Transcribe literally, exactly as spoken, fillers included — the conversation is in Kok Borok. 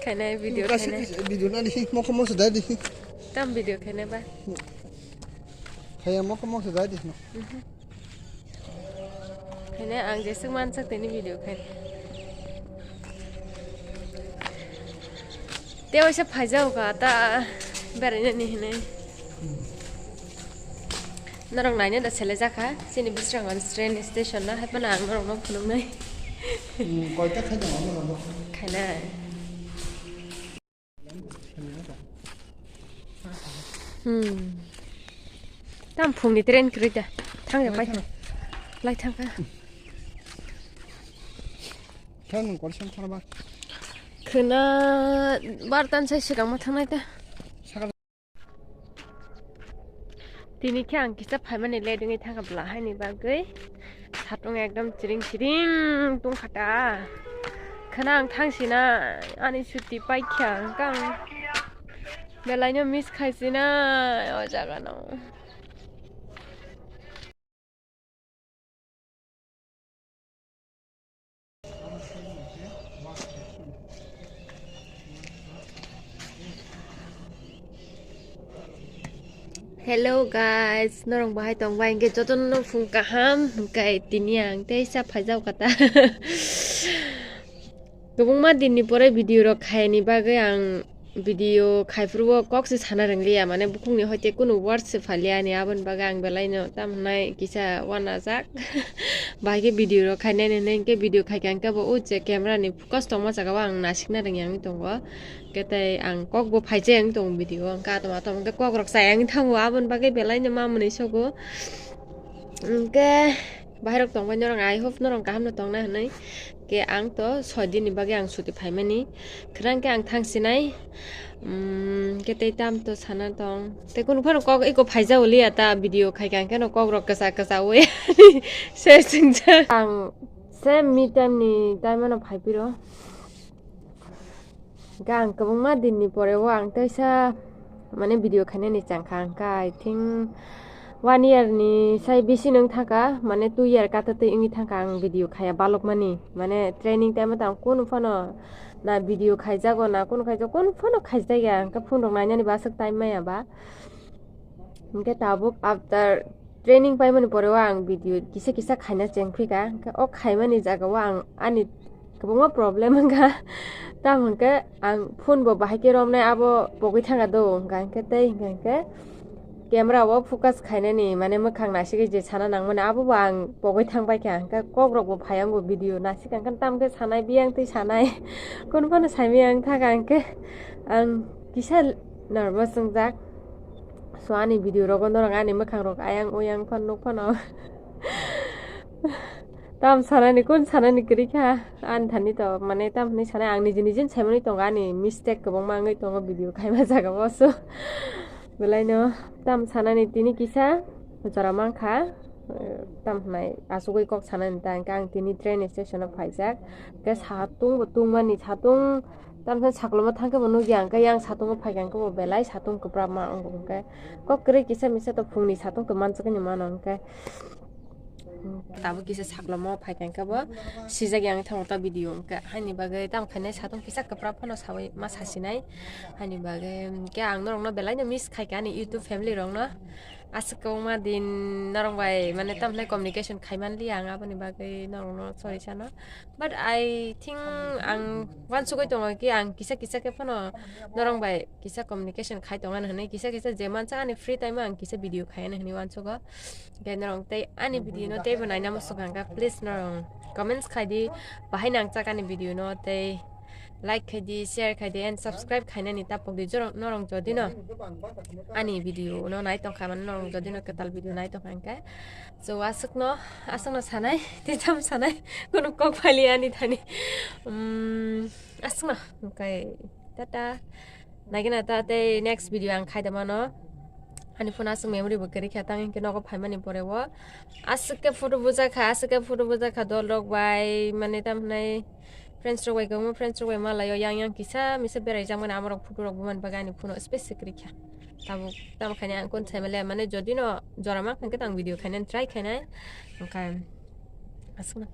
Khainai video khainai. Video nani mokho mokho dai di. Tam video khainai ba. Khaya mokho mokho dai di. Khainai ang jeswk mansak tini video khainai. Te waisa phaijao ka ta berainani hinwi. Norok naina da sele jakha chini Bisramganj train station na, hai phano ang norokno phunuknai. Koita khaina norok? Khainai. Hmm. Tam phungni train kwrwi da. Thang ya pai. Lai thang kha. Thang nung kor sam thang ba. Khwna bartan sai sigang ma thangnai da. Tini khe ang kisa phaimani late wngwi thangkha bwla haini bagwi. Satung ekdom chiring chiring tongkha ta. Khwna ang thangsina ani chuti paikha hwnkhe ang belaino miss khaisina o jagano. Hello guys, norok bahai tong bai? Hwnkhe jotono phung kaham, hwnkhe tini ang teisa phaijao kata. Kwbangma dinni pore video rok khaini bagwi ang video khai phuru o kok se sana rwnglia, mane bukhukni hoite kunu words se phalia ani, aboni bagwi ang belaino tam hwnai kisa uanajak. Bahai khe video rok khainani hwnwi hwnkhe video khaikha hwnkhe bo o je camera ni focus tongma jaga o ang nasikna rwngya wngwi tongo. Hwnkhe tei ang kok bo phaijak wngwi tongo video o, hwnkhe atom atom hwnkhe kok rok chaya wngwi thango, aboni bagwi belaino ma mwnwi sogo. Hwnkhe bahai rok tongbai norok, I hope norok kaham no tongna hwnwi. Khe ang to soi din ni bagwi ang chuti phaimani. Khwrang khe ang thangsinai. Umm, khe tei tam to sana tong. Tei kunu phano kok eko phaijao liya ta video khaikha hwnkhe no kok rok kwsa kwsa wi se singja. Ang same me time ni time no phai piro. Hwnkhe ang kwbangma dinni pore o ang teisa mane video khainani changkha, hwnkhe I think one year ni sai bisi nung thangkha, mane two year kata twi wngwi thangkha ang video khaya balokmani, mane training time o tang kunu phano na video khaijago na kunu khaijago, kunu phano khaijakya, hwnkhe phone rok nainani bo aswk time maya ba. Hwnkhe tabuk after training paimani pore o ang video kisa kisa khaina chengphika, hwnkhe o khaimani jaga o ang ani kwbangma problem wngkha. Tamo hwnkhe ang phone bo bahai khe romnai abo pogwi thangkha do, hwnkha hwnkhe tei hwnkha hwnkhe camera o focus khainani mane mwkhang nasigwi je sana nangmani abo bo ang pogwi thangbaikha, hwnkhe kok rok bo phai ango video nasikha, hwnkhe tamo khe sanai biyang twi sanai kunu phano saimaya wngthaka, hwnkhe ang kisa nervous wngjak. So ani video rogo norok ani mwkhang rok ayang uyang phano nuk phano. Tam sanani, kun sanani kwrwi kha ani thani to, mane tam hwnwi sanai ang niji niji saimani tongo, ani mistake kwbangma wngwi tongo video khaima jaga o. So belaino tam sanani tini kisa jora mankha, tam hwnai asugwi kok sanani ta hwnkhe ang tini train station o phaijak, hwnkhe satung bo tungmani, satung Tamsa sakloma thangkhe bo nukya, hwnkhe yang satungo phaikha, hwnkhe bo belai satung kwprapma wngo, hwnkhe kok kwrwi kisa misa to phungni satung to manjakgwi mano, hwnkhe tabuk kisa sakloma phaikha, hwnkhe bo sijak yang thango ta video, hwnkhe haini bagwi tamo khainai satung kisa kwprap phano sawi ma sasinai, haini bagwi hwnkhe ang norokno belaino miss khaikha ani YouTube family rokno, aswk kwbangma din norok bai mane tamhinai communication khaimanliya ang, aboni bagwi norokno sorry sano. But I think ang wansugwi tongo ki ang kisa kisa khe phano norok bai kisa communication khai tongani hwnwi, kisa kisa je mansa ani free time o ang kisa video khaiani hwnwi wansugo. Hwnkhe norok tei ani video no teibo naina muchung kha, please norok comments khai di, bahai nangjak ani video no, tei like khai di, share khai di and subscribe khainani tapok di. Jorok norok jodi no ani video no nai tongkha, mane norok jodi no kwtal video nai tongkha hwnkhe, so aswkno, aswkno sanai, tei tam sanai, kunu kok phaili ani thani. Umm, aswkno, hwnkhe, tata. Naikhe na ta tei next video ang khai da mano. Ani phone aswk memory bo kwrwi kha, tang hinkhe nogo phaimani pore o aswk khe photo bujakha, aswk khe photo bujakha dol rok bai, mane tam hwnai friends rok bai kwbangma friends rok bai malaio, yang yang kisa misa berai jakmani amorok photo rok bumani bagwi ani phone o space se kwrwi kha. Tabuk tamo khaina ang kun saimale, mane jodi no jora mankha hwnkhe tang video khainani try khainai, hwnkhe aswkno.